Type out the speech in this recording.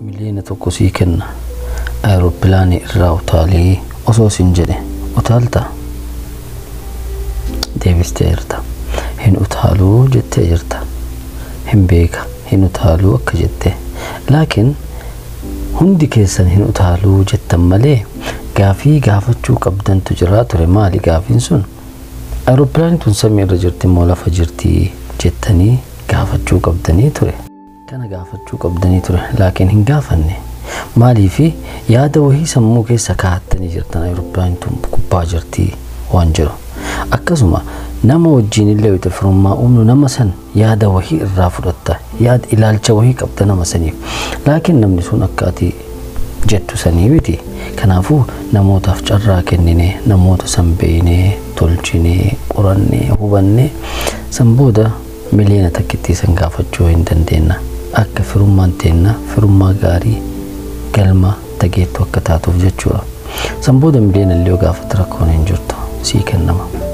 1 miliyoona sii kenna, aeropilaanii irraa utaalii osoo sin jedhe utaaltaa? Deebistee jirta. Hin utaaluu jettee jirta. Hin beeka hin utaaluu akka jette. Laakiin hundi keessan hin utaaluu jettan malee gaafii gaafachuu qabdantu jira ture. Maali gaafiin sun? Aeropilaaniin tun samii irra jirti moo lafa jirti jettanii gaafachuu qabdanii ture. Kana gaafachuu qabdanii ture, laakiin hin gaafanne. Maaliifi yaada wahii sammuu keessa kaa'attanii jirtan, aeropilaaniin tun gubbaa jirti waan jiru. Akkasuma nama wajjin illee wayita firummaa uumnu nama san yaada wahii irraa fudhatta, yaada ilaalcha wahii qabda nama saniif. Laakiin namni sun akka ati jettu sanii miti. Kanaafuu namootaaf carraa kenninee, namoota san beeynee, tolchinee, qorannee, hubannee, san booda 1 miliyoona san gaafachuu hin dandeenya. Akka firummaan teenna firummaa gaarii galma tageettu akka taatuuf jechuudha. San booda miliyoona illee yoo gaafate rakkoon hin jirtu, sii kennama.